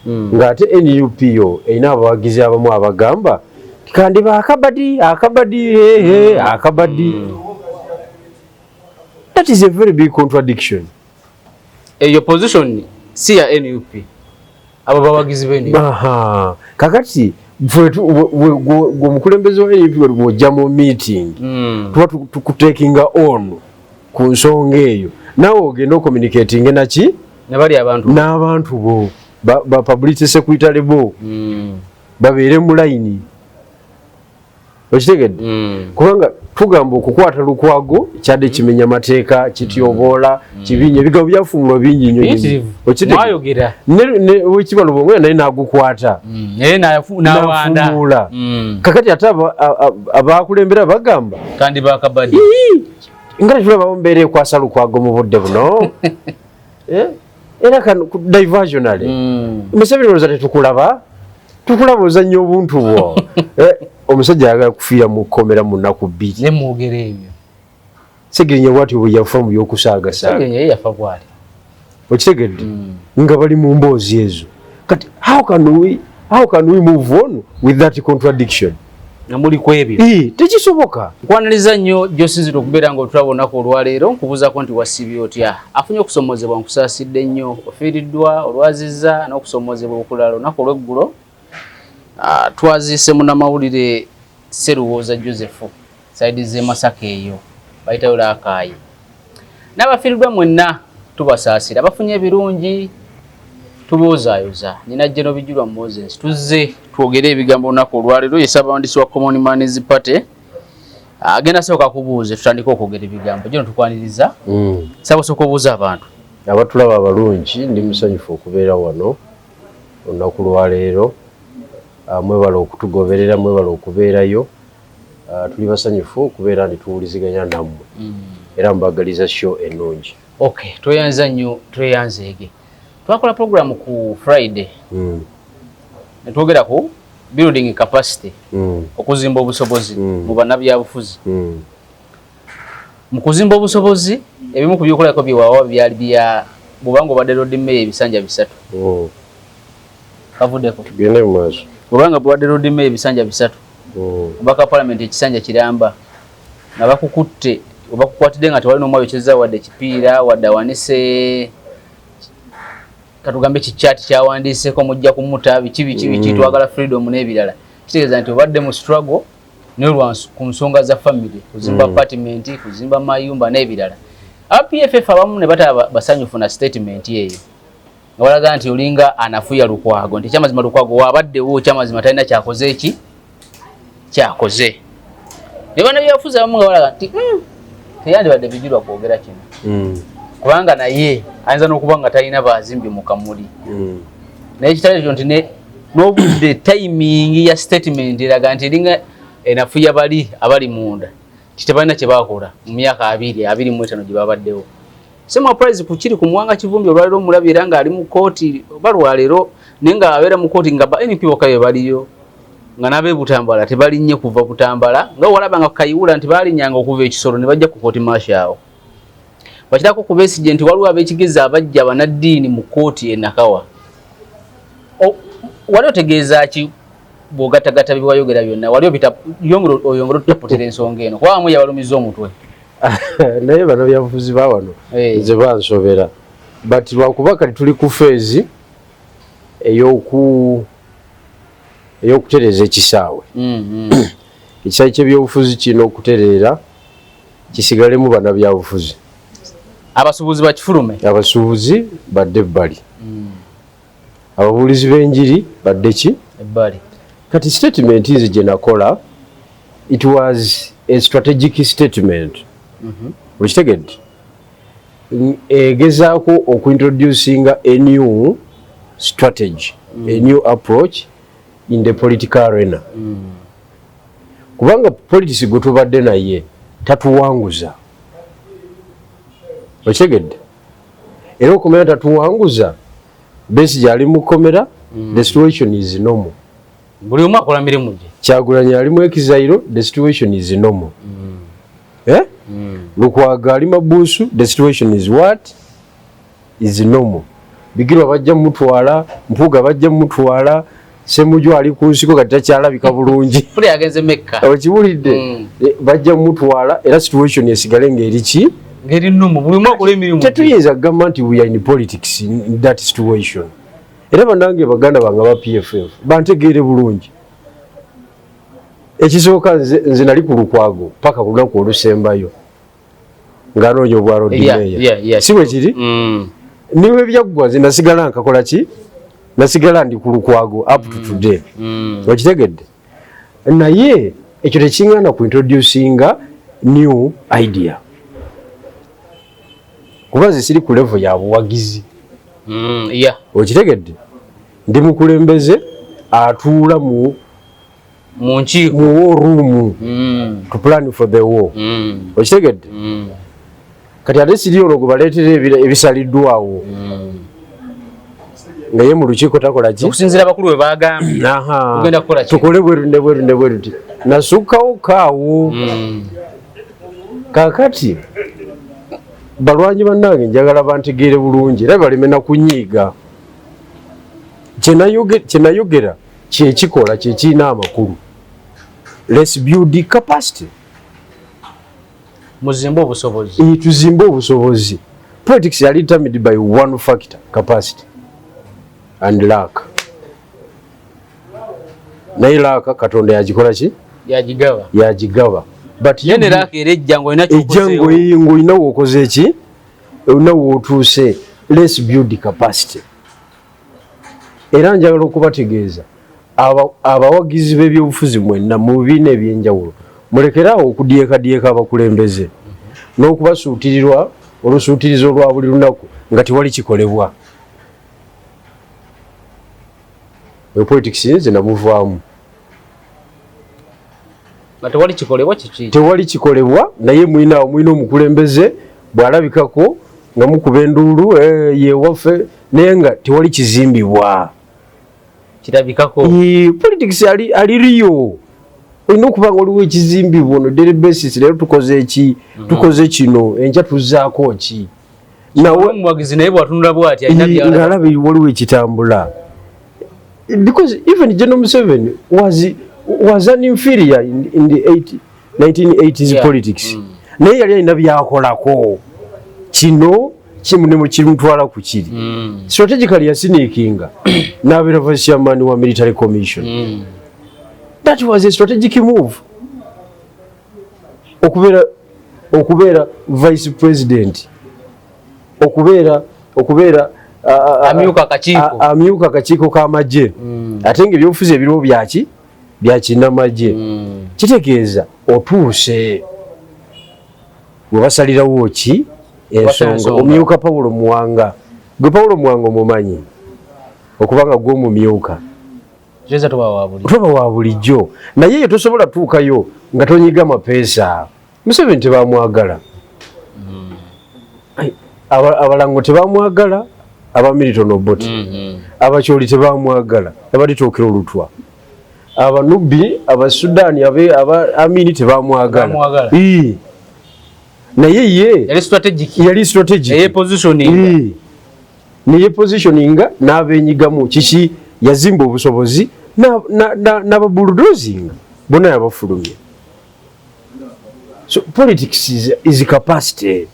Ng'ate NUP yo erina abawagizi abamu abagamba kandiba akabadi akabadi, hehe, akabadi. That is a very big contradiction. Eyo position si ya NUP, abo bawagizi be NUP. Aha. Kakati ffe gwe omukulembeze wa NUP bw'ojja mu meeting, tuba tukutekinga on ku nsonga eyo, naawe ogenda ocommunicating naki? Ne bali abantu. N'abantu bo ba publicity secretary bo babeere mu layini, okitegedde? Kubanga tugamba okukwata Lukwago kyadde kimenya mateeka, kityoboola, kibinya, ebigambo byafumulwa bingi nnyo. Biyitirivu. Okitegedde? Mwayogera. Ne Owekiba Lubongoya naye n'agukwata. Naye n'awanda. N'afuumuula. Kakati ate abakulembera bagamba kandi bakabadi. Nga tetulabawo mbeera ekwasa Lukwago mu budde buno. Eh? Era kano ku diversionary. Museveni olowooza tetukulaba, tukulaba ozannya obuntu bwo. Eh, omusajja ayagala kufiira mu kkomera mu nnaku 2. Ne mwogera ebyo. Segirinya bwatyo bwe yafa mu by'okusaagasaaga. Segirinya ye yafa bwali. Okitegedde? Nga bali mu mboozi ezo. Kati how can we move on with that contradiction? Nga muli ku ebyo. Eh, tekisoboka. Nkwaniriza nnyo gy'osinzira okubeera ng'otulaba olunaku olwaleero. Nkubuuzaako nti wasiibye otya? Afunye okusomozebwa, nkusaasidde nnyo. Ofiiriddwa, olwazizza n'okusomozebwa okulala. Olunaku olw'eggulo twaziise munnamawulire Seruwooza Joseph, side z'e Masaka eyo bayitayo Laakaayi. N'abafiiriddwa mwenna tubasaasira, abafunye ebirungi tuboozaayoza. Nina General Bijulwa Moses, tuzze twogere ebigambo olunaku olwaleero. Ye ssabawandiisi wa Common Man's Party. Agenda sooka kubuuze, tutandike okwogera ebigambo. Gino tukwaniriza. Saba osooka obuuza abantu. Abatulaba abalungi, ndi musanyufu okubeera wano olunaku lwaleero. Mwebale okutugoberera, mwebale okubeerayo. Tuli basanyufu okubeera nti tuwuliziganya nammwe, era mbagaliza show ennungi. Okay, tweyanza nnyo, tweyanzeege. Twakola program ku Friday ne twogera ku building capacity, okuzimba obusobozi mu bannabyabufuzi. Mu kuzimba obusobozi, ebimu ku byokulabako byewawa byali bya bwobanga obadde Lord Mayor ebisanja 3. Kavuddeko. Tugende mu maaso. Bwobanga bwadde Lord Mayor ebisanja 3, omubaka wa parliament ekisanja kiramba, nga bakukutte oba kukwatidde nga tewali n'omu ayokyeza wadde kipiira, wadde awanise katugambe kikyati kyawandiiseko mujja kumuta, biki biki biki, twagala freedom n'ebirala, kitegeeza nti obadde mu struggle naye lwa ku nsonga za family, kuzimba apartment, kuzimba mayumba n'ebirala. Aba PFF abamu ne bataba basanyufu na statement eyo, nga balaga nti olinga anafuya Lukwago, nti ekyamazima Lukwago wabaddewo, ekyamazima talina kyakoze, eki kyakoze. Ne bannabyabufuzi abamu nga balaga nti teyandibadde Bijulwa kwogera kino, kubanga naye ayinza n'okuba nga talina bazimbye mu Kamuli. Naye kitali ekyo nti n'obudde, timing ya statement eraga nti eringa enafuya bali abali munda, nti tebalina kye bakola mu myaka 25 gye babaddewo. Same applies ku kiri ku Muwanga Kivumbi. Olwaleero omulabi era ng'ali mu kooti, oba lwaleero, naye nga abeera mu kooti nga ba NP bokka be baliyo, nga n'ab'e Butambala tebalinnye kuva Butambala, nga walaba nga Kayiwula nti balinnyanga okuva ekisolo ne bajja ku kooti martial awo. Bakirako ku Besigye nti waliwo ab'ekigezi abajja bannaddiini mu kooti e Nakawa. Wali otegeeza ki bw'ogattagatta bye wayogera byonna? Wali oyongera otutaputira ensonga eno, kuba abamu yabalumiza omutwe. Naye bannabyabufuzi ba wano nze bansobera, but lwakuba kati tuli ku phase ey'okutereeza ekisaawe. Ekisaawe ky'ebyobufuzi kirina okutereera, kisigalemu bannabyabufuzi. Abasuubuzi bakifulume. Abasuubuzi badde ebbali, ababuulizi b'enjiri badde ki? Ebbali. Kati statement nze gye nakola, it was a strategic statement. Okitegedde? Egezaako okuintroducinga a new strategy, a new approach in the political arena, kubanga politics gwe tubadde naye tatuwanguza, okitegedde? Era okumanya tatuwanguza, Besigye ali mu kkomera, the situation is normal. Buli omu akola mirimu gye. Kyagulanyi ali mu exile, the situation is normal. Eh? Lukwago ali mabuusu, the situation is what? Is normal. Bigirwa bajja mutwala, Mpuuga bajja mutwala, Ssemujju ali ku nsiko kati takyalabika bulungi. Puli agenze Mecca. Okiwulidde? Bajja mutwala era situation esigale ng'eri ki? Ngeri nnumu, buli omu akola emirimu. Tetuyinza kugamba nti we are in politics in that situation. Era bannange, baganda bange aba PFF bantegeere bulungi. Ekisooka, nze nali ku Lukwago paka ku lunaku olusembayo ng'anoonya obwa Lord Mayor. Si bwe kiri? Niwe byaggwa, nze nasigala nkakola ki? Nasigala ndi ku Lukwago up to today. Okitegedde? Naye ekyo tekiŋŋaana ku introducinga new idea, kuba nze siri ku level ya buwagizi. Okitegedde? Ndi mukulembeze atuula mu Mu nkiiko. Mu war room to plan for the war. Okitegedde? Kati ate siri olwo gwe baleetera ebisaliddwawo nga ye mu lukiiko takola ki? Okusinziira abakulu bwe bagambye. Aha. Tugenda kukola ki? Tukole bweru ne bweru ne bweru ti nasukkawo kaawo. Kaakati balwanyi bannange, njagala bantegeere bulungi era baleme na kunyiiga. Kyenayogera kyekikola, kyekirina amakulu. Let's build capacity. Muzimbe obusobozi. Tuzimbe obusobozi. Politics yali determined by one factor, capacity and luck. Naye luck Katonda yagikola ki? Yagigaba. Yagigaba, but ye ne luck era ejja ng'olina ejja kyokozeewo. Ng'olina w'okoze ki, olina w'otuuse. Let's build capacity. Era njagala okubategeeza abawagizi b'ebyobufuzi mwenna mu bibiina ebyenjawulo, mulekeraawo okudyekadyeka abakulembeze n'okubasuutirirwa olusuutirizo olwa buli lunaku nga tewali kikolebwa. Oyo politics nze namuvaamu. Nga tewali kikolebwa kiki? Tewali kikolebwa, naye mulina omukulembeze bw'alabikako nga mukuba enduulu, yewaffe, naye nga tewali kizimbibwa. Kirabikako. Politics ali riyo, olina okuba nga oliwo ekizimbibwa on a daily basis. Leero tukoze eki? Tukoze kino, enkya tuzzaako ki? Nawe omuwagizi naye bw'atunula bw'ati alina by'alaba. Ng'alaba waliwo ekitambula, because even General Museveni was an inferior in the 1980s politics. Naye yali alina byakolako, kino kimu ne kimutwala ku kiri. Strategically yasneakinga n'abeera vice chairman wa military commission. That was a strategic move. Okubeera vice president, okubeera Amyuka akakiiko. Amyuka akakiiko k'amagye, ate nga ebyobufuzi ebiriwo byaki? Byakinnamagye. Kitegeeza otuuse we basalirawo ki? Ensonga. Ensonga. Omyuka Pawulo Muwanga, gwe Pawulo Muwanga omumanyi okubanga gwe omumyuka. Kitegeeza toba wa bulijjo. Toba wa bulijjo, naye eyo tosobola tuukayo nga tonyiga mapeesa. Museveni tebamwagala. Ai, abalango tebamwagala, aba Milton Obote. Abakyoli tebamwagala, abalitookera olutwa, abanubbi, abasudaani, aba Amini tebamwagala. Tebamwagala. Ii. Naye ye yali strategic. Yali strategic. Eye positioning. Ii. Neye positioninga n'abenyigamu kiki? Yazimba obusobozi n'ababuldozinga bonna yabafulumya. So politics is capacity.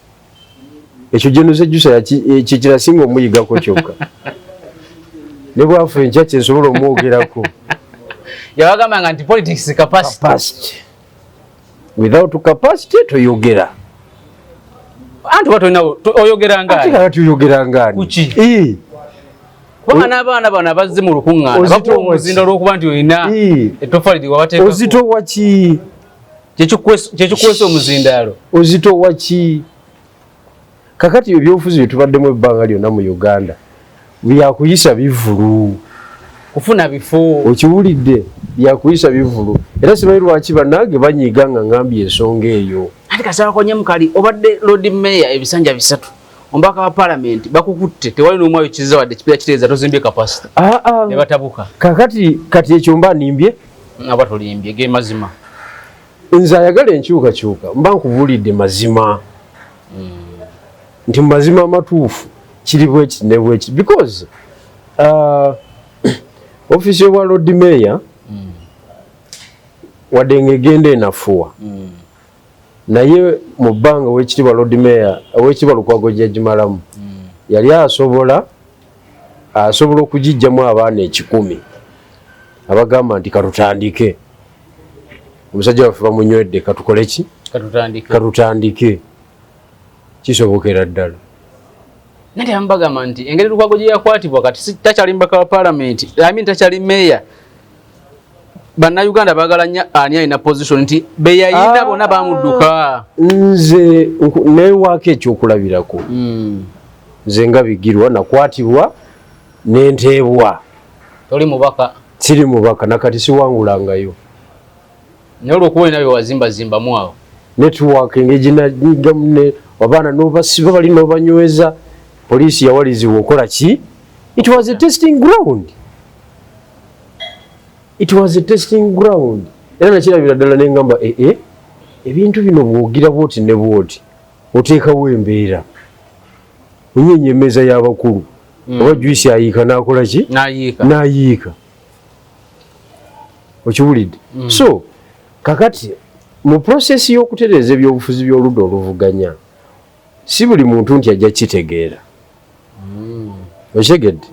Ekyo General Sejusa kyekirasinga omuyigako kyokka, ne bwafa enkya kyensobola omwogerako. Yabagambanga nti politics capacity. Capacity. Without capacity toyogera. Anti oba tolina oyogera Ate ngaani? Kakati oyogera ngaani? Kuki? Ii. Kubanga n'abaana bano abazze mu lukuŋŋaana Ozitowa bakuwa ki? omuzinda olw'okuba nti olina ettofaali lye wabateekako. Ozitowa ki? Kyekikuweesa omuzindaalo. Ozitowa ki? Kakati ebyobufuzi bye tubaddemu ebbanga lyonna mu Uganda byakuyisa bivulu. Kufuna bifo. Okiwulidde? Byakuyisa bivulu, era simanyi lwaki bannange banyiiga nga ngambye ensonga eyo. Ate kasaba mukali obadde Lord Mayor ebisanja 3, omubaka wa parliament, bakukutte, tewali n'omu ayokiza wadde ekipiira. Kitegeeza tozimbye capacity. Ah, ah. Ne batabuka. Kakati kati ekyo mba nimbye? Aba tolimbye, ge mazima. Nze ayagala enkyukakyuka mba nkubuulidde mazima nti mu mazima amatuufu. Kiri bwekiti ne bwekiti because ofiisi y'obwa Lord Mayor wadde ng'egenda enafuwa, naye mu bbanga owekitiibwa Lord Mayor, owekitiibwa Lukwago gyagimalamu, yali asobola okugijjamu abaana 100 abagamba nti katutandike, omusajja waffe bamunywedde, katukole ki? Katutandike. Katutandike. Kisobokera ddala. Naye abamu bagamba nti engeri Lukwago gye yakwatibwa kati takyali mubaka wa paalamenti, I mean takyali meeya, bannayuganda baagala nnyo ani alina position, nti beyayina bonna bamudduka. Nze newaako ekyokulabirako. Nze nga Bigirwa nakwatibwa nenteebwa. Toli mubaka. Siri mubaka, nakati siwangulangayo. Naye olwokuba olina bye wazimbazimbamu awo. Network engeri abaana nobasiba bali nobanyweza, poliisi yawalizibwa okola ki? It was a testing ground, it was a testing ground. Era nakirabira ddala nengamba, ee, ebintu bino bwogira bwoti ne bwoti, oteekawo embeera, onyenya emmeeza y'abakulu, oba juice ayiika n'akola ki? N'ayiika. N'ayiika, okiwulidde? So kakati mu process y'okutereeza ebyobufuzi by'oludda oluvuganya, si buli muntu nti ajja kitegeera, okitegedde?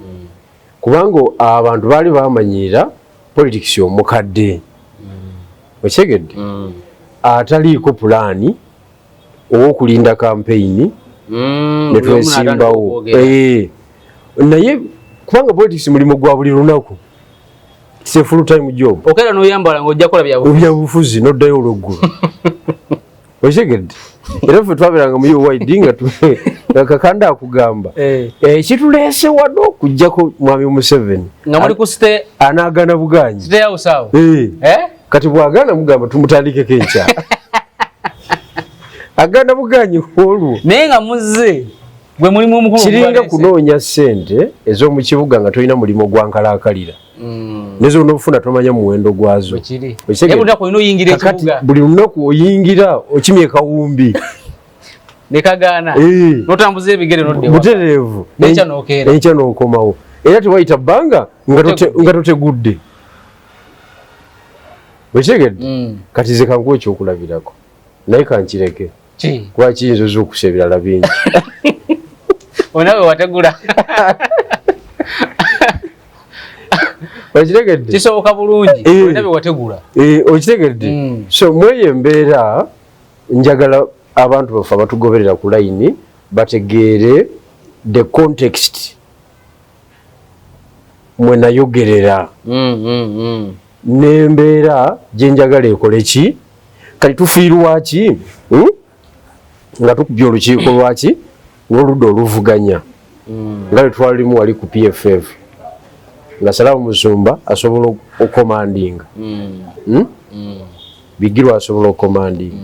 Kubanga abantu baali bamanyirira politics omukadde, okitegedde, ataliiko pulaani, ow'okulinda kampeyini netwesimbawo. Naye kubanga politics mulimu gwa buli lunaku, it's a full time job. Okeera n'oyambala ng'ojja kukola byabufuzi. Byabufuzi, noddayo olweggulo, okitegedde? Era ffe twabeeranga mu UYD nga Kakanda akugamba, ekituleese wano okuggyako mwami Museveni nga muli ku state anaagana buganyi. State House awo. Eh? Kati bw'agaana mugamba tumutandikeko enkya, agaana buganyi olwo. Naye nga muzze gwe mulimu omukulu. Kiringa ogubaleese. Kunoonya ssente ez'omu kibuga nga tolina mulimu gwa nkalaakalira, nezo onofuna tomanya muwendo gwazo. Bwekiri. Okitegedde? Naye buli lunaku olina oyingira Kakati ekibuga. buli lunaku oyingira okimye kawumbi. Ne kagaana. N'otambuza ebigere nodda ewaka. Butereevu. N'enkya n'okeera. Enkya n'okomawo, era tewayita bbanga nga totegudde, okitegedde? Kati ze kankuwa ekyokulabirako, naye kankireke. Ki? Kuba kiyinza ozuukusa ebirala bingi. Olina bwe wategula. Okitegedde? Kisoboka bulungi. Olina bwe wategula. Okitegedde? So mweyo embeera njagala abantu baffe abatugoberera ku layini bategeere the context mwe nayogerera n'embeera gye njagala ekole ki. Kati tufiirwa ki, Nga tukubye olukiiko lwaki lw'oludda oluvuganya nga lwe twalimu wali ku PFF, nga Salaamu Musumba asobola okucommandinga, Bigirwa asobola okucommandinga,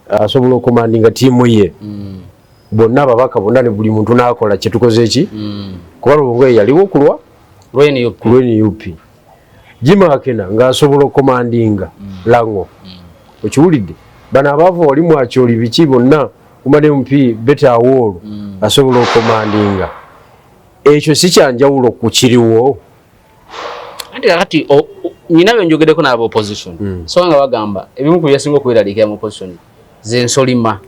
asobola okucommandinga ttiimu ye, bonna ababaka bonna ne buli muntu n'akola kyetukoze ki, kuba Lubongoya yaliwo kulwa Lwa NUP. Ku NUP. Jim Akena ng'asobola okucommandinga Lango, okiwulidde? Bano abaava wali mwakyoli biki bonna, Woman MP Betty Awoolo asobola okucommandinga. Ekyo si kyanjawulo ku kiriwo. Anti kakati nyina bye njogereko n'aba opposition, so nga bagamba ebimu ku byasinga okweraliikira mu opposition zensolima,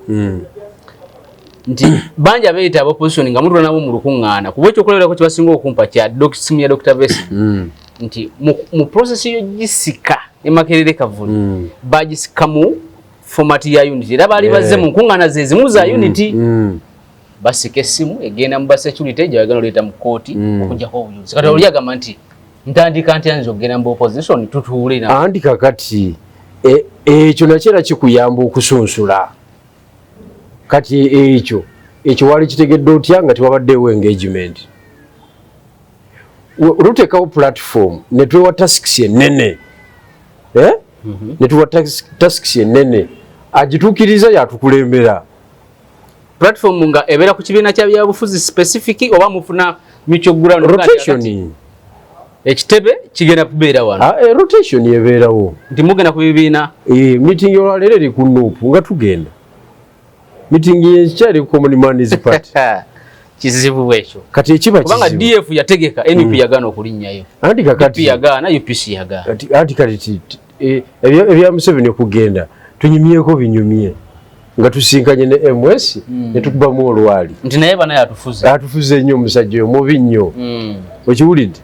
nti bangi abeeyita aba opposition nga mutula nabo mu lukuŋŋaana, kuba ekyokulabirako kyebasinga okumpa kya simu ya Dr. Besigye, nti mu process yogisika e Makerere Kavuli, bagisika mu format ya unity, era baali bazze mu nkuŋŋaana ze zimu za unity, basika essimu egenda mu ba security gye bagenda oleeta mu kooti okuggyako obujulizi. Kati oli agamba nti ntandika ntya nze okugenda mu opposition tutuule na Anti kakati ekyo nakyo era kikuyamba okusunsula. Kati ekyo wali kitegedde otya nga tewabaddeewo engagement? Luteekawo platform ne twewa tasks ennene, eh? Ne tuwa tasks ennene, agituukiriza yatukulembera. Platform nga ebeera ku kibiina kya byabufuzi specific oba mufuna mutual ground? Rotation. Ekitebe kigenda kubeera wano. Ah, rotation ebeerawo. Nti mugenda ku bibiina. Meeting olwaleero eri ku NUP, nga tugenda meeting yekyali ku Common Man's Party. Kizibu ekyo. Kati ekiba Kubanga DF yategeka, NUP yagaana okulinnyayo. Anti kakati DP yagaana, UPC yagaana. Anti kati ebya Museveni okugenda tunyumyeko binyumye nga tusinkanye ne MS ne tukubamu olwali. Nti naye banaye atufuze. Atufuze nnyo omusajja oyo mubi nnyo. Okiwulidde?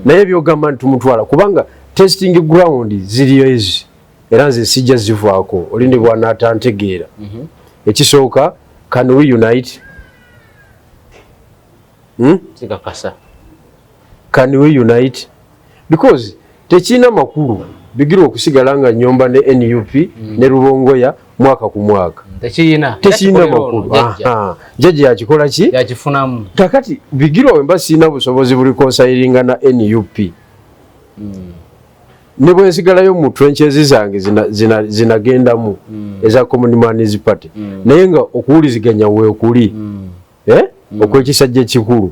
Naye byogamba nti tumutwala kubanga testing ground ziriyo ezi era nze sijja zivaako olindi bw'anaatantegeera. Ekisooka, can we unite? Sikakasa. Can we unite? Because tekirina makulu Bigirwa okusigala nga nyomba ne NUP ne Rubongoya mwaka ku mwaka. Tekirina. Tekirina makulu. Jjajja yakikola ki? Yakifunamu. Kakati Bigirwa wemba sirina busobozi buli konsayiringa na NUP. Ne bwe nsigalayo mu trenches zange zinagendamu eza Common Man's Party. Naye nga okuwuliziganya weekuli. Okwekisajja ekikulu.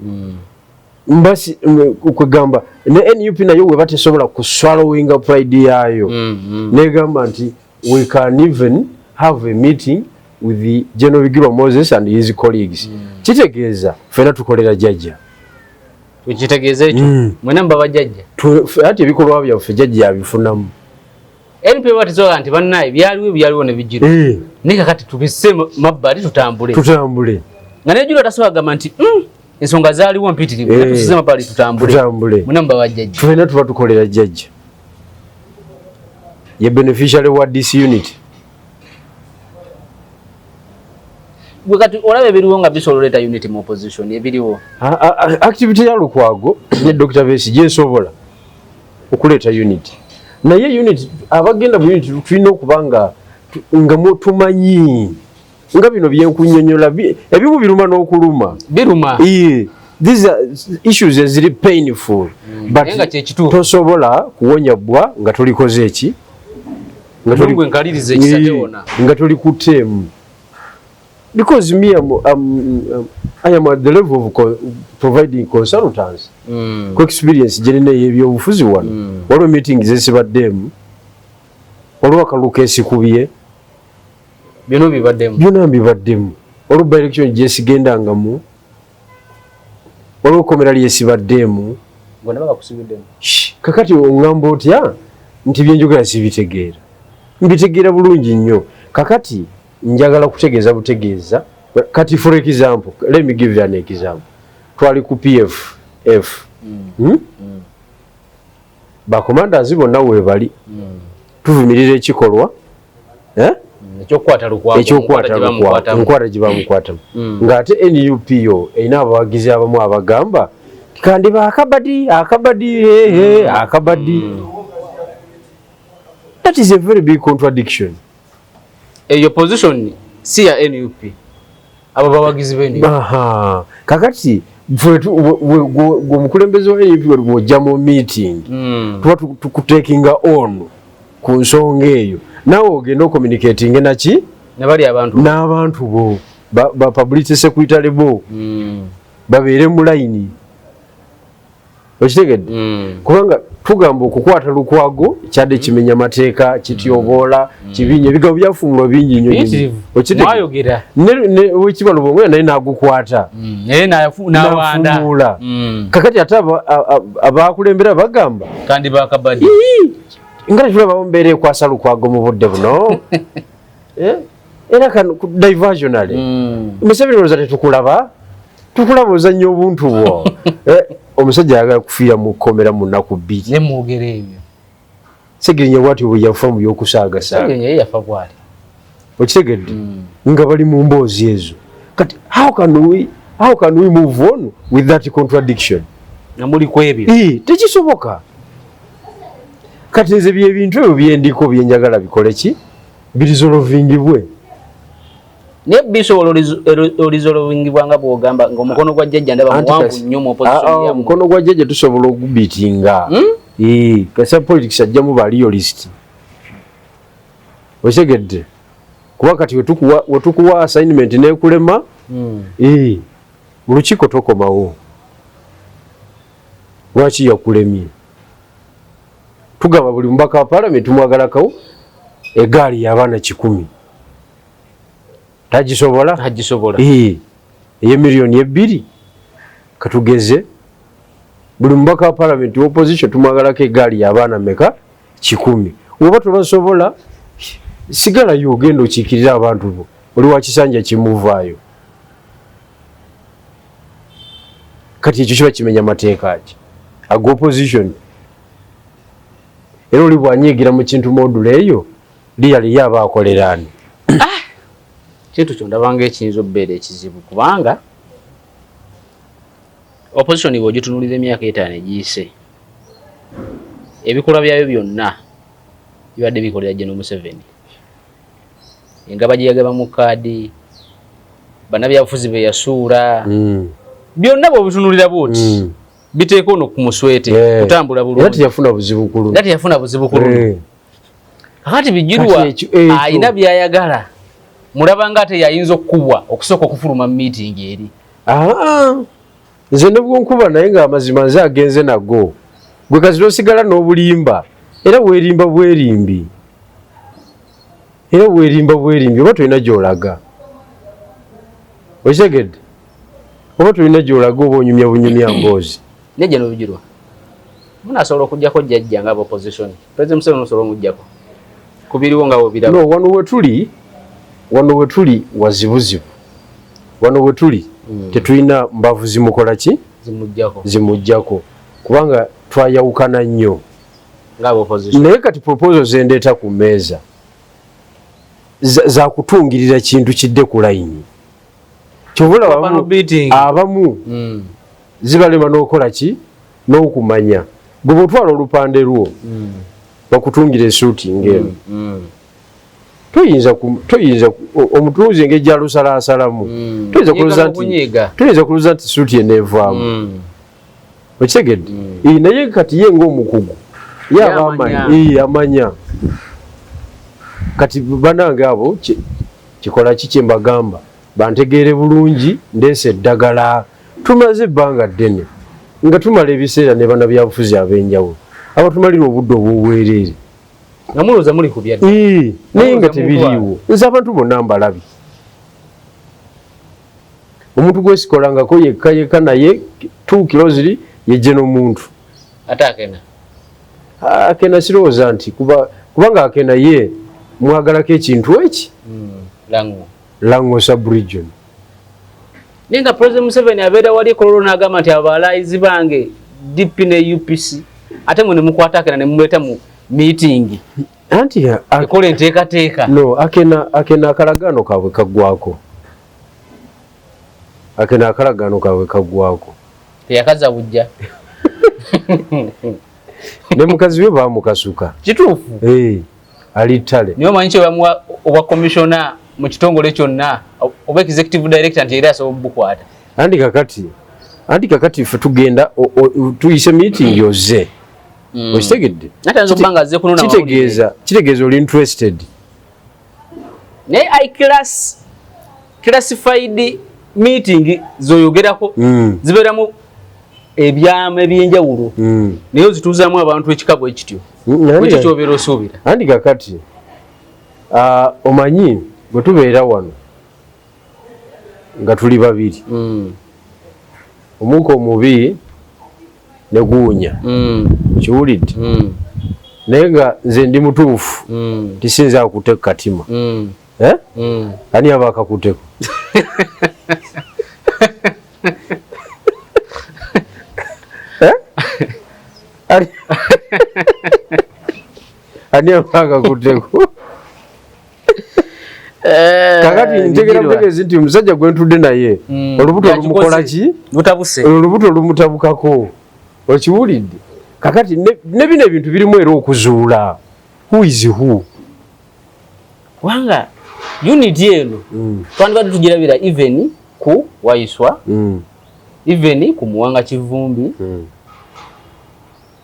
Mbasi kwegamba ne NUP nayo we batesobola ku swallowing pride yaayo. Negamba nti we can even have a meeting with the General Bigirwa Moses and his colleagues. Kitegeeza ffenna tukolera jjajja. Kitegeeza ekyo. Mwena mbaba jjajja. Ati ebikolwa byaffe jjajja yabifunamu. NP batizoga nti bannaye byaliwo ne bijjira. Naye kakati tubisse mabbali tutambule. Tutambule. Nga ne Julo tasobola kugamba nti ensonga zaaliwo mpitirivu, tusize mabbali tutambule. Tutambule. Mwena mbaba jjajja. Ffenna tuba tukolera jjajja. Ye beneficiary wa this unit. Gwe kati olaba ebiriwo nga bisobola oleeta unity mu opposition ebiriwo. Activity ya Lukwago ne Dr. Besigye esobola okuleeta unity. Naye unity abagenda mu unity tulina okuba nga tumanyi nga bino byenkunnyonnyola ebimu biruma n'okuluma. Biruma. These are issues eziri painful. But Naye nga kye kituufu. tosobola kuwonya bbwa nga tolikoze eki? Nga nkaliriza ekisa tewona. Nga toli kuteemu. Because me, I am at the level of providing consultants. Ku experience gye nina ey'ebyobufuzi wano. Waliwo meetings ezibaddemu. Waliwo akalulu keesikubye. Byonna bibaddemu. Byonna mbibaddemu. Waliwo by election gye sigendangamu. Waliwo kkomera lyesibaddemu. Bonna bakusibiddemu. Kakati oŋŋamba otya nti byenjogera sibitegeera. Mbitegeera bulungi nnyo. Kakati njagala kutegeeza butegeeza. Kati for example, let me give you an example. Twali ku PFF. Ba commanders bonna weebali. Tuvumirira ekikolwa. Ekyokukwata Lukwago. Ekyokukwata Lukwago. Enkwata gye bamukwatamu. Ng'ate NUP yo erina abawagizi abamu abagamba kandiba akabadi, akabadi, he, akabadi. That is a very big contradiction. Eyo position si ya NUP. Abo bawagizi be NUP. Aha. Kakati gwe omukulembeze wa NUP bw'ojja mu meeting, tuba tukutakinga on ku nsonga eyo. Naawe ogenda ocommunicating naki? Ne bali abantu. N'abantu bo. Ba publicity secretary bo. Babeere mu line. Okitegedde? Kubanga tugamba okukwata Lukwago kyadde kimenya mateeka, kityoboola, kibinya, ebigambo byafumulwa bingi nnyo. Okitegedde? Mwayogera. Ne Oweekitiibwa Lubongoya naye n'agukwata. Naye n'awanda. N'afuumuula. Kakati ate abakulembera bagamba. Kandi bakabadi. Nga tetulabawo mbeera ekwasa Lukwago mu budde buno. Era kano diversionally. Museveni olowooza tetukulaba? Tukulaba ozannya obuntu bwo. Omusajja ayagala kufiira mu kkomera mu nnaku bbiri. Ne mwogera ebyo. Ssegirinya bw'atyo bwe yafa mu by'okusaagasaaga. Ssegirinya ye yafa bw'ati. Okitegedde? Nga bali mu mboozi ezo. Kati how can we move on with that contradiction? Nga muli ku ebyo. Tekisoboka. Kati nze bye bintu ebyo bye ndiko bye njagala bikole ki? Biresolvingibwe. Naye bisobola oresolvingibwa nga bw'ogamba ng'omukono gwa jjajja ndaba muwanvu nnyo mu opposition yammwe. Omukono gwa jjajja tusobola ogubitinga. Kasi politics ajjamu ba realist. Okitegedde? Kuba kati wetukuwa assignment n'ekulema, mu lukiiko tokomawo. Lwaki yakulemye? Tugamba buli mubaka wa parliament tumwagalakawo egaali y'abaana 1,000. Tagisobola? Tagisobola. Eye miliyoni 2. Katugeze buli mubaka wa parliament opposition tumwagalako egaali y'abaana meka 100. Oba tobasobola, sigalayo ogenda okiikirira abantu bo, oli wa kisanja kimuvaayo. Kati ekyo kiba kimenya mateeka ki aga opposition? Era oli bwanyiigira mu kintu modula eyo liyali ye aba akolera ani? Kintu kyo ndabanga ekiyinza okubeera ekizibu, kubanga opposition bw'ogitunulira emyaka 5 egiyise, ebikolwa byayo byonna bibadde bikolera General Museveni. Engaba gye yagaba mu kaadi, bannabyabufuzi be yasuula, byonna bw'obitunulira bw'oti, biteeka ono ku muswete kutambula bulungi. Era teyafuna buzibu ku luno. Era teyafuna buzibu ku luno. Kakati Bigirwa alina by'ayagala, mulaba nga ate yayinza okukubwa okusooka okufuluma mu meeting eri. Nze ne bwonkuba naye ng'amazima nze agenze nago, gwe kazira osigala n'obulimba, era weerimba bwerimbi, era weerimba bwerimbi, oba tolina gy'olaga, okitegedde? Oba tolina gy'olaga, oba onyumya bunyumya mboozi. Nejja n'Obigirwa munasobola okuggyako jjajja nga opposition, President Museveni osobola omuggyako kubiriwo nga bw'obiraba? No, wano wetuli wazibuzibu, wano wetuli tetulina mbavu zimukola ki, zimuggyako, zimuggyako, kubanga twayawukana nnyo nga opposition. Naye kati proposal zendeeta ku mmeeza za kutungirira kintu kidde ku layini. Kyova olaba abamu zibalema n'okola ki n'okumanya. Gwe bw'otwala olupande lwo bakutungira esuuti ng'eno, toyinza omutunzi engeri gy'alusalaasalamu, toyinza kulowooza nti suuti eneevaamu, okitegedde? Naye kati ye ng'omukugu ye aba amanya. Kati banange abo kikola ki kye mbagamba bantegeere bulungi, ndeese eddagala. Tumaze ebbanga ddene nga tumala ebiseera ne bannabyabufuzi ab'enjawulo abatumalira obudde obw'obwereere, nga mulowooza muli ku byadde, naye nga tebiriiwo. Nze abantu bonna mbalabi, omuntu gwesikolangako yekka yekka naye too closely yejje n'omuntu. Ate Akena? Akena sirowooza nti kubanga Akena ye mwagalako ekintu eki Lango, Lango sub-region. Naye nga President Museveni abeera wali Kololo n'agamba nti abo allies bange DP ne UPC, ate mwe ne mukwata Akena ne mumuleeta mu meeting anti ekola enteekateeka. No, Akena akalagaano kaabwe kaggwako, Akena akalagaano kaabwe kaggwako. Teyakaza bujja. Ne mukazi we baamukasuka. Kituufu. Ali ttale. Naye omanyi kye bamuwa obwa commissioner mu kitongole kyonna oba executive director nti era asobola obukwata. Anti kakati ffe tugenda tuyise meeting ozze. Okitegedde? Kitegeeza oli interested. Naye I classified meeting zoyogerako zibeeramu ebyama ebyenjawulo, naye ozituuzaamu abantu ekika bwe kityo, ekyo kyobeera osuubira. Anti kakati omanyi bwe tubeera wano nga tuli babiri, omuuka omubi ne guwunya, kiwulidde, naye nga nze ndi mutuufu, tisinza akute ku katima, ani aba akakuteko? Ani aba akakuteko? Kakati ntegera butegeezi nti omusajja gwe ntudde naye olubuto lumukola ki, olubuto lumutabukako, okiwulidde? Kakati ne bino ebintu birimu era okuzuula who is who, kubanga unity eno twandibadde tugirabira even ku Waiswa, even ku Muwanga Kivumbi,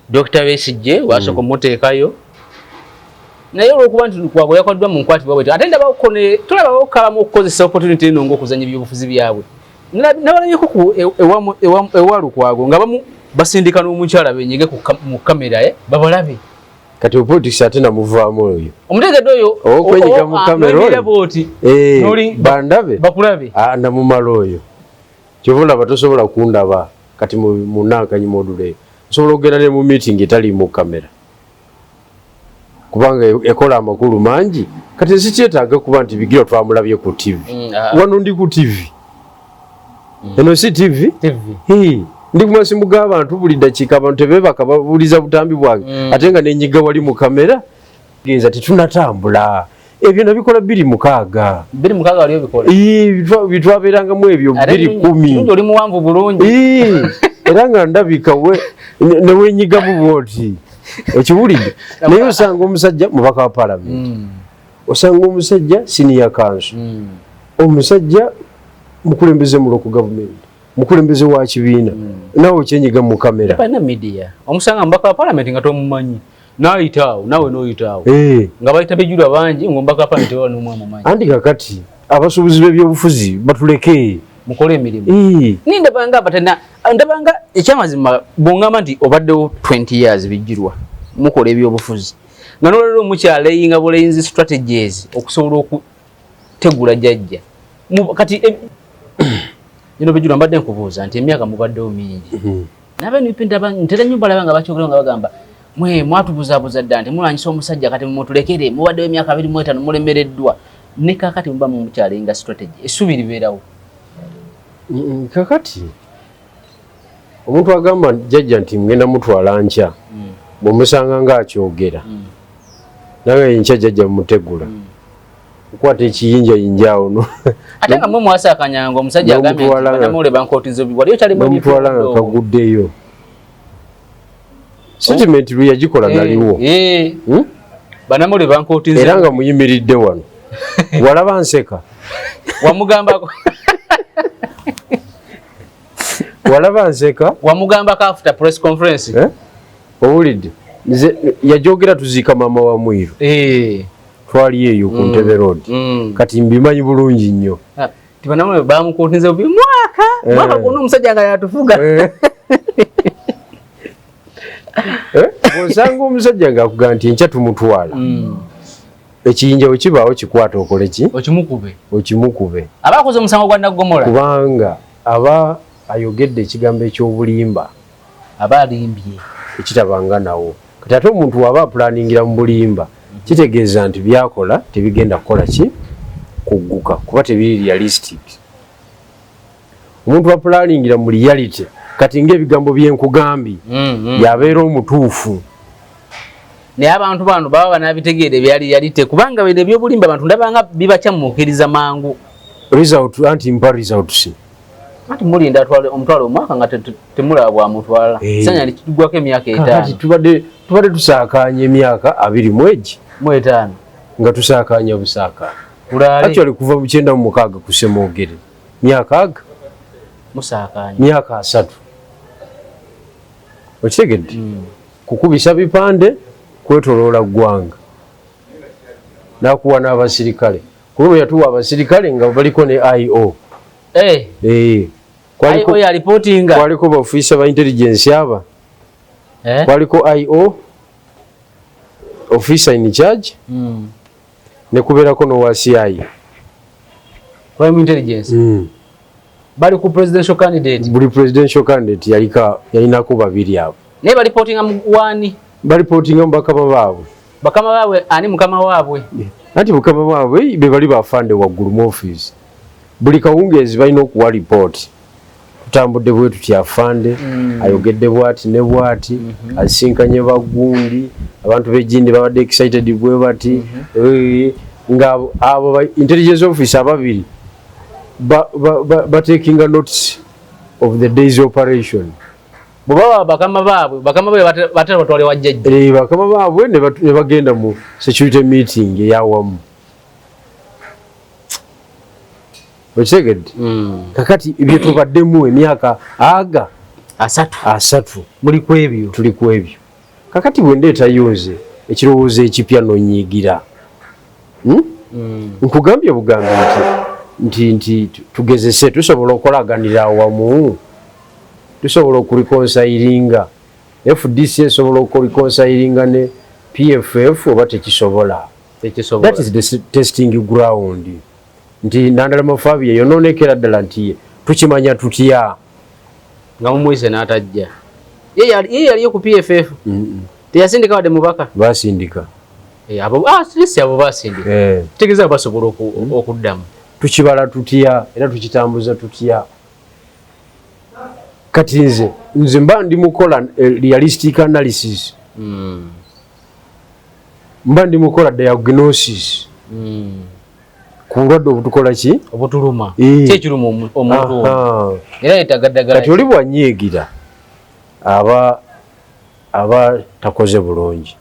Dr. Besigye wasooka omuteekayo, naye olwokuba nti Lukwago yakoddwa mu nkwatibwa bwetyo, ate ndabako tulabawo kalamu okukozesa opportunity eno ng'okuzanya ebyobufuzi byabwe. Nabalabyeko ku ewa Lukwago nga bamu basindika n'omukyala benyige mu kamera babalabe. Kati politics ate namuvaamu oyo. Omutegedde oyo okwenyiga mu kamera oyo bandabe bakulabe. Namumala oyo, kyova olaba tosobola kundaba. Kati mu Nankanyi module nsobola okugenda ne mu meeting etali mu kamera, kubanga ekola amakulu mangi. Kati sikyetaaga kuba nti Bigirwa twamulabye ku TV. Wano ndi ku TV. Eno si TV? TV. Ndi ku masimu g'abantu buli ddakiika, abantu tebeebaka, babuuliza butambi bwange. Ate nga nenyiga wali mu kamera. Genza tetunatambula. Ebyo nabikola 2006. 2006 wali obikola? Bitwabeerangamu ebyo 2010. Oli muwanvu bulungi. Era nga ndabika ne wenyigamu bw'oti. Okiwulidde? Naye osanga omusajja mubaka wa paalamenti. Osanga omusajja senior counsel. Omusajja mukulembeze mu local government. Mukulembeze wa kibiina. Nawe okyenyiga mu kamera. Balina media. Omusanga mubaka wa paalamenti nga tomumanyi. N'ayita awo, naawe n'oyita awo. Nga bayita Bigirwa bangi, ng'omubaka wa paalamenti baba n'omu amumanyi. Anti kakati abasuubuzi b'ebyobufuzi batuleke. Mukole emirimu. Ni ndabanga abatena, ndabanga ekyamazima bw'ongamba nti obaddewo 20 years Bigirwa, mukola ebyobufuzi. Nga n'olwaleero mukyaleyinga buleyinzi strategies okusobola okutegula jjajja. Kati bino Bigirwa mbadde nkubuuza nti emyaka mubaddewo mingi. Nabe NUP ndaba ntera nnyo balaba nga bakyogera nga bagamba mwe mwatubuzaabuza dda nti mulwanyisa omusajja, kati mutulekere, mubaddewo emyaka 25 mulemereddwa. Ne kaakati muba mukyalenga strategy, essuubi libeerawo. Kakati omuntu agamba jjajja nti ngenda mutwala nkya, bw'omusanga ng'akyogera, naye enkya jjajja mutegula. Okwata ekiyinjayinja awo no. Ate nga mwe mwasaakanyanga omusajja agambye nti bannamawulire bankootiza obubi, wali okyali mu N'omutwala nga kaguddeyo. Statement lwe yagikola naliwo. Bannamawulire bankootiza. Era nga muyimiridde wano. Walaba nseka. Wamugambako. Walaba nseka. Wamugambako after press conference. Owulidde. Nze yajogera tuziika maama wa Mwiru. Twali eyo ku Ntebe Road. Kati mbimanyi bulungi nnyo. Tibanamu bamukotinze bubi mwaka. Mwaka guno omusajja nga yatufuga. Bw'osanga omusajja ng'akugamba nti enkya tumutwala. Ekiyinja bwe kibaawo kikwata okole ki? Okimukube. Okimukube. Aba akoze omusango gwa Naggomola. Kubanga aba ayogedde ekigambo eky'obulimba. Aba alimbye. Ekitabanga nawo. Kati ate omuntu w'aba apulaningira mu bulimba, kitegeeza nti by'akola tebigenda kukola ki? Kugguka, kuba tebiri realistic. Omuntu apulaningira mu reality, kati ng'ebigambo bye nkugambye, yabeera omutuufu. Naye abantu bano baba banabitegeera ebya reality, kubanga bino ebyobulimba abantu ndabanga bibakyamuukiriza mangu. Result, anti mpa results. Anti mulinda atwale omutwalo omwaka nga temulaba bwamutwala. Sanya likigwako emyaka Kakati etaano. Tubadde tusaakaanya emyaka abiri mu egi. Mu etaano. Nga tusaakaanya busaakaanya. Kulaale. Actually kuva mu 96 ku Ssemwogerere. Myaka aga? Musaakaanya. Myaka 3. Okitegedde? Kukubisa bipande kwetoloola ggwanga. N'akuwa n'abasirikale. Ku luno yatuwa abasirikale nga baliko ne IO. IO ya reportinga. Kwaliko ba officer ba intelligence aba. Kwaliko IO officer in charge. Ne kubeerako n'owa CI. Crime intelligence. Bali ku presidential candidate. Buli presidential candidate yalinako babiri abo. Naye balipotinga mu wani? Balipotinga mu bakama baabwe. Bakama baabwe ani mukama waabwe? Anti mukama waabwe be bali bafande waggulu mu office. Buli kawungeezi balina okuwa report. Tutambudde bwe tuti afande, ayogedde bw'ati ne bw'ati, asisinkanye bagundi, abantu b'ejjindi babadde excited bwe bati. Nga abo ba intelligence officer ababiri ba taking notes of the day's operation. Bwe baba bakama baabwe, bakama baabwe batera batwale wa jjajja. Bakama baabwe ne bagenda mu security meeting eyawamu. Okitegedde? Kakati bye tubaddemu emyaka aga 3. 3. Muli ku ebyo. Tuli ku ebyo. Kakati bwe ndeetayo nze ekirowoozo ekipya n'onyiigira. Nkugambye bugambi nti tugezese, tusobola okukolaganira awamu, tusobola okureconcilinga. FDC esobola okureconcilinga ne PFF oba tekisobola? Tekisobola. That is the testing ground. Nti Nandala Mafabi yonoonekera ddala nti tukimanya tutya? Nga mumuyise n'atajja. Ye yaliyo ku PFF. Teyasindika wadde mubaka. Basindika. Abo at abo basindika. Kitegeeza basobola okuddamu. Tukibala tutya era tukitambuza tutya? Kati nze mba ndi mukola realistic analysis. Mba ndi mukola diagnosis. Ku bulwadde obutukola ki? Obutuluma. Ki ekiruma omuntu? Era yeetaaga ddagala. Kati oli bw'anyiigira aba takoze bulungi.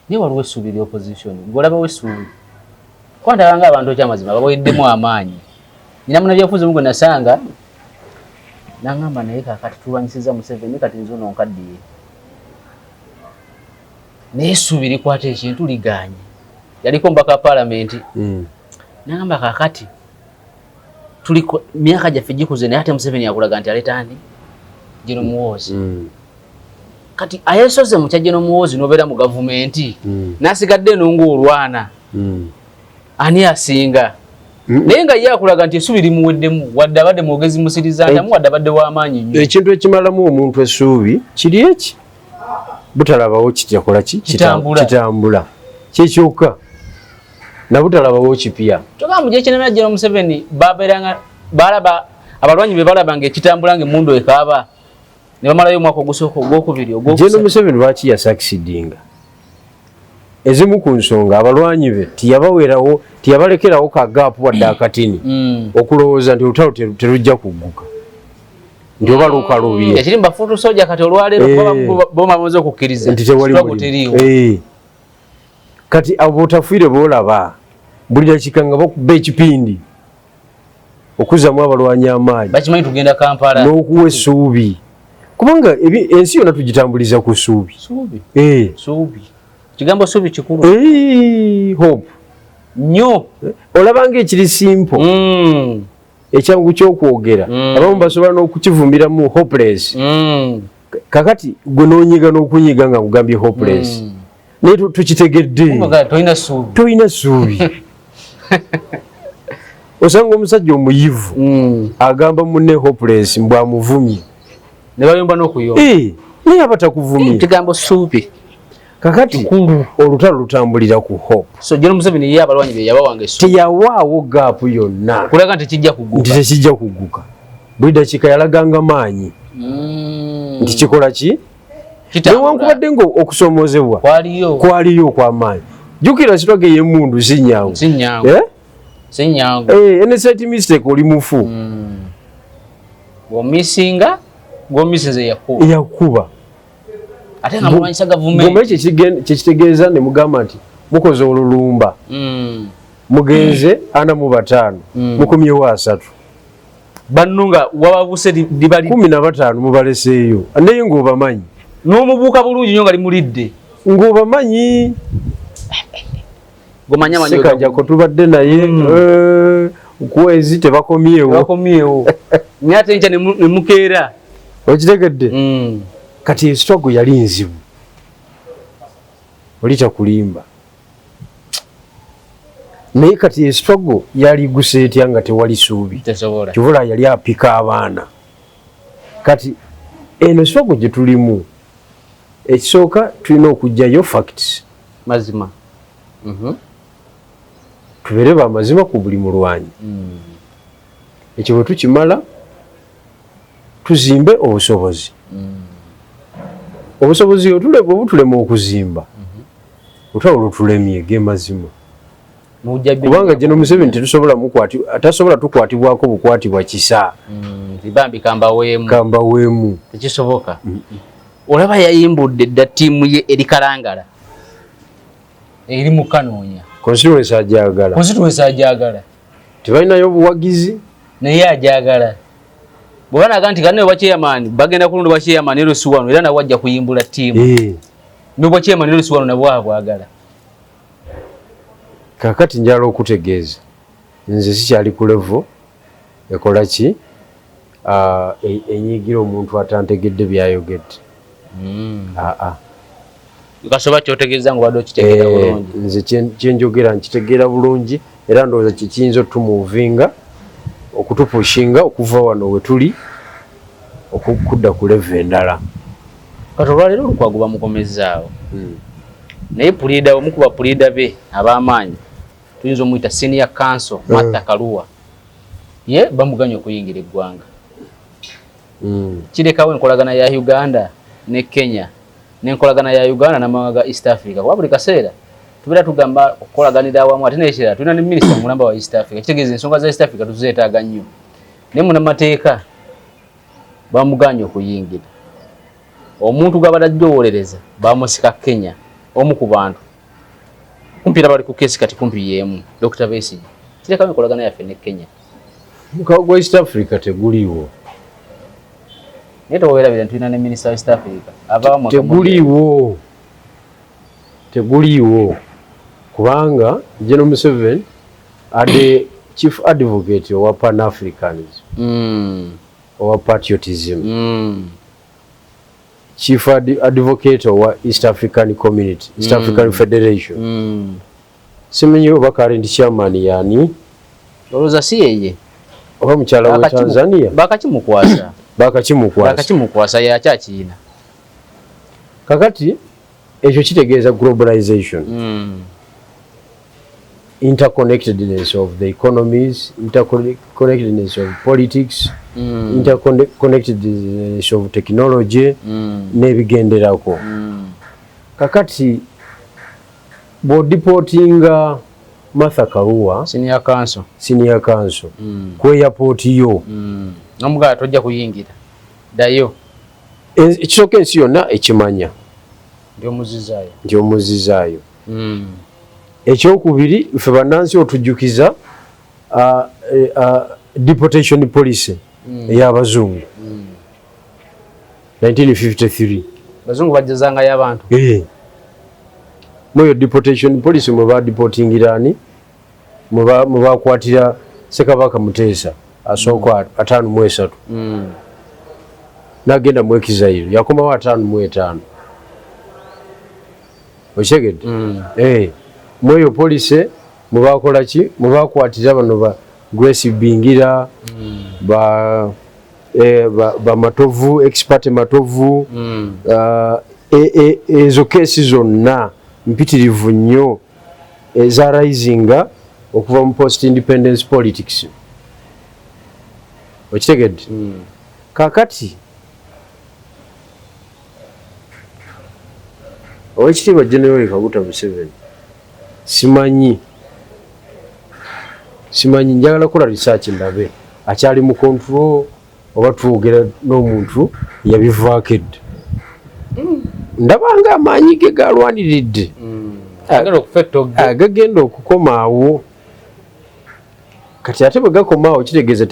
Naye waliwo essuubi eri opposition. Ggwe olabawo essuubi? Kuba ndaba ng'abantu ekyamazima baweddemu amaanyi. Nina munnabyabufuzi omu gwe nasanga n'aŋŋamba naye kaakati tulwanyisizza Museveni kati nze ono nkaddiye. Naye essuubi likwata ekintu ligaanye. Yaliko omubaka wa paalamenti. N'aŋŋamba kaakati tuliko myaka gyaffe gikuze naye ate Museveni akulaga nti aleeta ani? General Muhoozi. Kati ayesoze mu kya General Muhoozi n'obeera mu gavumenti n'asigadde eno ng'olwana. Ani asinga? Naye nga ye akulaga nti essuubi limuweddemu wadde abadde mwogezi musiriza ntamu wadde abadde w'amaanyi nnyo. Ekintu ekimalamu omuntu essuubi kiri eki? Butalabawo kitakola ki? Kitambula. Kyekyokka. Na butalabawo kipya. Kyokka mu gyekinamya General Museveni babeeranga balaba abalwanyi be balaba ng'ekitambula ng'emmundu ekaaba ne bamalayo omwaka ogusooka ogwokubiri ogwokusatu. General Museveni lwaki yasucceedinga? Ezimu ku nsonga abalwanyi be tiyabawerawo tiyabalekerawo ka gap wadde akatini okulowooza nti olutalo terujja kugguka nti oba lukalubye. Ekiri mu bafuutu soja kati olwaleero kuba bo bamaze okukkiriza nti tewali teriiwo. Kati abo otafiire boolaba buli dakiika nga bakuba ekipindi okuzzamu abalwanyi amaanyi bakimanyi tugenda Kampala n'okuwa essuubi kubanga ensi yonna tugitambuliza ku ssuubi. Ssuubi. Kigambo ssuubi kikulu. Hope nnyo. Olaba ng'ekiri simple. Ekyangu ky'okwogera. Abamu basobola n'okukivumiramu hopeless. Kakati gwe n'onyiga n'okunyiga nga nkugambye hopeless. Naye tukitegedde. Tolina ssuubi. Ssuubi. Osanga omusajja omuyivu agamba munne hopeless mbw amuvumye. Ne bayomba n'okuyomba. Naye aba takuvumye. Kigambo ssuubi. Kakati olutalo lutambulira ku hope. So General Museveni ye abalwanyi be yabawanga essuubi. Teyawaawo gap yonna. Kulaga nti kijja kugguka. Nti tekijja kugguka. Buli dakiika yalaganga maanyi. Nti kikola ki? Newankubadde nga okusoomoozebwa kwaliyo okw'amaanyi. Jjukira struggle ey'emmundu si nnyangu. Si nnyangu. Si nnyangu. Any slight mistake oli mufu. Bw'omisinga, gw'omisinze yakuba. Yakuba. Ate nga mulwanyisa gavumenti. Bw'omanyi kyekitegeeza ne mugamba nti mukoze olulumba. Mugenze 45, mukomyewo 3. Banno nga wababuse libali 15 mubaleseeyo. Naye ng'obamanyi. N'omubuuka bulungi nnyo nga limulidde. Ng'obamanyi. Gomanya manyi. Ssekajjako tubadde naye. Kwezi tebakomyewo. Tebakomyewo. Naye ate enkya ne mukeera. Okitegedde? Kati struggle yali nzibu. Oli takulimba. Naye kati struggle yali guse etya nga tewali ssuubi. Tesobola. Kivula yali apika abaana. Kati eno struggle gye tulimu ekisooka tulina okuggyayo facts. Mazima. Tubeere ba mazima ku buli mulwanyi. Ekyo bwe tukimala tuzimbe obusobozi. Obusobozi bwe butulema okuzimba, olutalo lutulemye ge mazima. Kubanga General Museveni tetusobola tasobola tukwatibwako bukwatibwa kisa. Bambi kambaweemu. Kambaweemu. Tekisoboka. Olaba yayimbudde dda ttiimu ye eri Kalangala. Eri mu kanoonya. Constituency ajagala. Constituency ajagala. Tebalinayo buwagizi. Naye ajagala. Bw'oba naga nti kane bwa chairman bagenda kulonda bwa chairman ero si wano era nawe ajja kuyimbula ttiimu. N'obwa chairman ero si wano nabwo abwagala. Kaakati njagala okutegeeza nze sikyali ku level ekola ki enyiigira omuntu atantegedde by'ayogedde. Kasoba kyotegeeza ng'obadde okitegeera bulungi. Nze kye njogera nkitegeera bulungi era ndowooza kye kiyinza otumuvinga okutupushinga okuva wano we tuli Okudda ku level endala. Kati olwaleero Olukwago bamukomezzaawo, naye puliida, omu ku bapuliida be ab'amaanyi, tuyinza omuyita senior counsel Martha Karua, ye bamuganya okuyingira eggwanga. Kirekawo enkolagana ya Uganda ne Kenya n'enkolagana ya Uganda n'amawanga ga East Africa, kuba buli kaseera tubeera tugamba okukolaganira awamu. Ate nekirala, tulina ne minisita mulamba wa East Africa, kitegeeza ensonga za East Africa tuzeetaaga nnyo, naye munamateeka bamuganya okuyingira. Omuntu gwabadde ajja owolereza bamusika Kenya, omu ku bantu kumpi era bali ku case kati kumpi yeemu, Dr Besigye. Kirekawo enkolagana yaffe ne Kenya. Mukago gwa East Africa teguliiwo. Naye towerabira nti tulina ne minisita wa East Africa avaamu. Teguliiwo, teguliiwo, kubanga General Museveni ade chief advocate owa Pan Africanism, owa patriotism, chief advocate owa East African Community, East African Federation. Simanyi oba current chairman yani. Olowooza si yeye? Oba mukyala we Tanzania. Bakakimukwasa. Bakakimukwasa. Bakakimukwasa, yakyakiina. Kakati ekyo kitegeeza globalization, interconnectedness of the economies, interconnectedness of politics, interconnectedness of technology n'ebigenderako. Kakati bw'odeportinga Martha Karua, senior counsel, senior counsel, ku airport yo, nomugala tojja kuyingira, ddayo. Ekisooka, ensi yonna ekimanya ndi omuzizaayo. Nti omuzizaayo. Ekyokubiri, ffe bannansi otujjukiza deportation policy ey'abazungu 1953. Bazungu bajjazangayo abantu. Eh. Mweyo deportation policy mwe badeportingira ani, mwe bakwatira Ssekabaka Muteesa asooka 53, n'agenda mu exile, yakomawo 55. Okitegedde? Mm. Eh, mweyo policy mwe bakola ki, mwe bakwatira bano ba Grace Bingira, ba Matovu, expert Matovu. Ezo case zonna mpitirivu nnyo eza risinga okuva mu post independence politics. Okitegedde? Mm. Kakati Owekitiibwa General Kaguta Museveni, simanyi, njagala kukola research ndabe akyali mu control oba twogera n'omuntu yabivaako edda. Ndabanga amaanyi ge galwaniridde Agenda okufa ettogge. Agagenda okukomaawo. Kati ate bwe gakomaawo, kitegeeza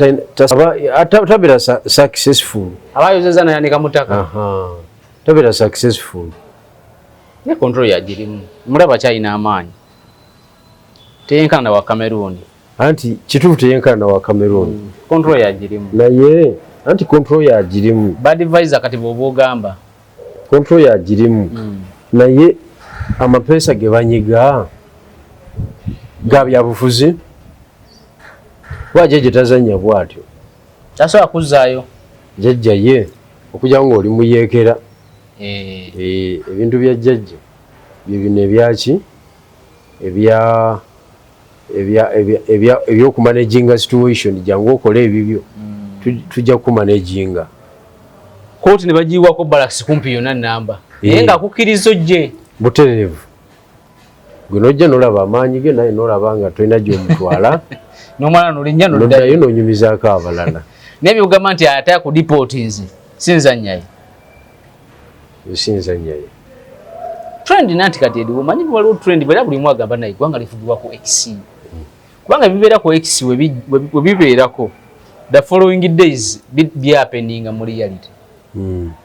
tabeera successful. Abayozeza nayanika mutaka. Aha. Tabeera successful. Ne control yagirimu, mulaba kyalina amaanyi, teyenkana na wa Cameroon. Anti kituufu, teyenkana na wa Cameroon. Control yagirimu. Naye anti control yagirimu. Bad advisor kati bw'oba ogamba. Control yagirimu, naye amapeesa ge banyiga ga byabufuzi. Kuba jjajja tazannya bw'atyo. Tasobola kuzzaayo. Jjajja ye okujja ng'oli muyeekera. Eh. Ebintu bya jjajja bye bino ebyaki, ebya ebya ebya ebya ebyokumanaginga situation. Jangu okole ebibyo, tujja kumanaginga. Kooti ne bagiyiwako barracks kumpi yonna namba, naye Eh. nga akukkiriza ojje. Butereevu. Gwe nojja nolaba amaanyi ge, naye nolaba nga tolina gyomutwala. N'omwana nolinnya noddayo noddayo. Nonyumizaako abalala. Naye byogamba nti ate akudeportinze sinzannyaye. Esinzannyaye. Trend nanti kati eriwo, manyi waliwo trend era buli omu agamba naye eggwanga lifugibwa ku X, kubanga bibeera ku X, we bibeerako the following days byahappeninga mu reality,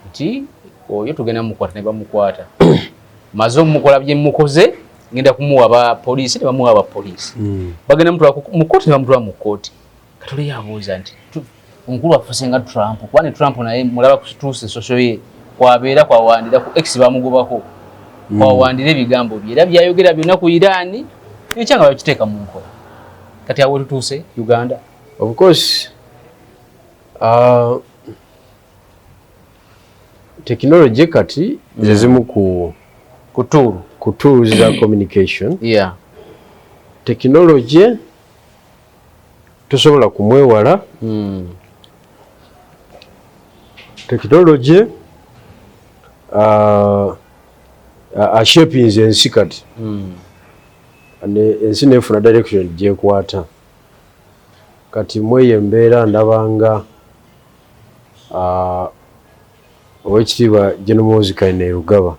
nti oyo tugenda mukwata ne bamukwata, maze omukola bye mukoze, ngenda kumuwa ba poliisi ne bamuwa ba poliisi, bagenda mutwala mu kooti ne bamutwala mu kooti. Katole yabuuza nti omukulu afuse nga Trump, kuba ne Trump naye mulaba kutuusa esosho ye kwabeera kwawandira ku X, bamugobako, kwawandira ebigambo bye era byayogera byonna ku Iran, ekyanga bakiteeka mu nkola. Kati awo tutuuse Uganda. Of course, Technology kati ze zimu ku Ku tool. Ku tools za communication. Technology tosobola kumwewala. Technology ashapinze ensi kati. Ensi nefuna direction gyekwata. Kati mweyo embeera ndabanga Owekitiibwa General Muhoozi Kainerugaba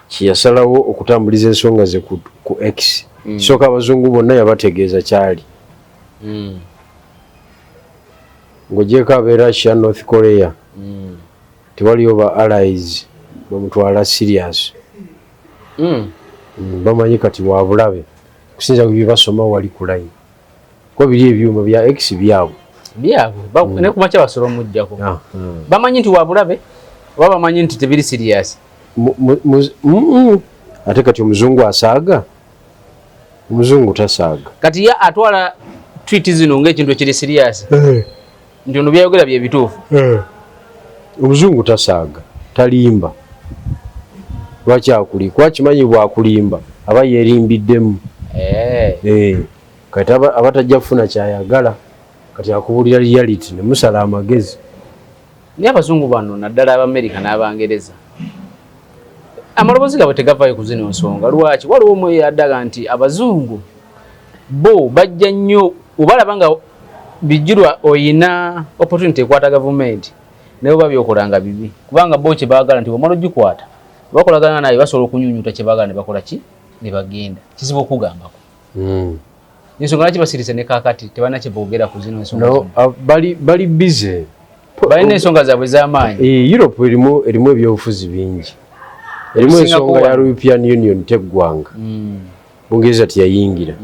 kyeyasalawo okutambuliza ensonga ze ku X. Kisooka abazungu bonna yabategeeza kyali. Ng'ogyeko ab'e Russia, North Korea, tewaliyo ba allies bamutwala serious. Bamanyi kati wa bulabe kusinza ku bye basoma wali ku line. Ko biri ebyuma bya X byabwe. Byabwe. Ne ku makya basobola omuggyako. Bamanyi nti wa bulabe oba bamanyi nti tebiri serious? Ate kati omuzungu asaaga? Omuzungu tasaaga. Kati ye atwala tweet zino ng'ekintu ekiri serious. Nti ono byayogera bye bituufu. Omuzungu tasaaga, talimba. Lwaki akuli? Kuba kimanyi bw'akulimba aba yeerimbiddemu. Kati aba tajja kufuna kyayagala, kati akubuulira reality ne musala amagezi. Naye abazungu bano naddala Abamerika n'Abangereza amaloboozi gaabwe tegavaayo ku zino nsonga. Lwaki? Waliwo omu eyaddaga nti abazungu bo bajja nnyo obalaba nga bijjulwa oyina opportunity ekwata gavumenti naye oba byokola nga bibi, kubanga bo kye baagala nti bw'omala ogikwata bakolagana naye basobola okunyunyuta kye baagala ne bakola ki ne bagenda. Kizibu okugambako. Ensonga lwaki basirise ne kaakati tebalina kye boogera ku zino ensonga? No, bali busy. Balina ensonga zaabwe ez'amaanyi. Europe erimu ebyobufuzi bingi. Erimu ensonga ya European Union teggwanga. Bungereza teyayingira.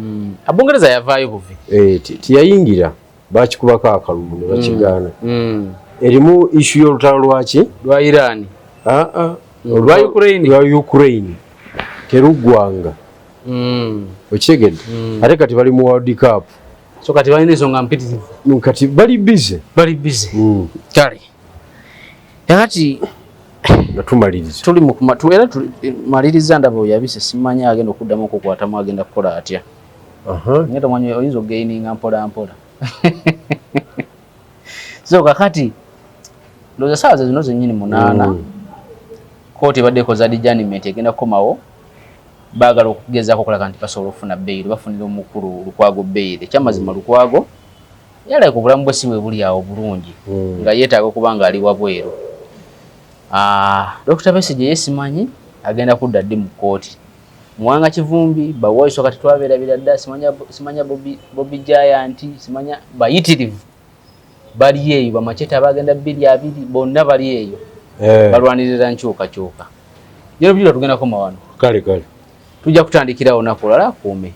Bungereza yavaayo buvi. Teyayingira, bakikubako akalulu ne bakigaana. Erimu issue y'olutalo lwaki? Lwa Iran. Lwa Ukraine. Lwa Ukraine. Teruggwanga. Okitegedde? Ate kati bali mu World Cup. So kati balina ensonga mpitirivu. Kati bali busy. Bali busy. Kale. Kati nga tumaliriza. Tuli mu kuma, era tumaliriza ndaba oyo yabise simanyi agenda okuddamu okukwatamu agenda kukola atya. Naye tomanyi oyinza okugaininga mpola mpola. So kakati ndowooza ssaawa ze zino zennyini 8. Kkooti ebadde ekoze adjournment egenda kukomawo. Baagala okugezaako okulaba nti basobola okufuna bail, bafunira omukulu Lukwago bail. Ekyamazima Lukwago yalabika obulamu bwe si bwe buli awo bulungi, nga yeetaaga okuba ng'ali wabweru. Dr. Besigye ye simanyi agenda kudda ddi mu kkooti. Muwanga Kivumbi, Bawaiso kati twabeerabira dda, simanya Bobi Giant, simanya bayitirivu bali eyo, bamachete abagenda 2020 bonna bali eyo. Balwanirira nkyukakyuka. Jero bijula tugenda koma wano. Kale kale. Tujja kutandikirawo naku olala kuume.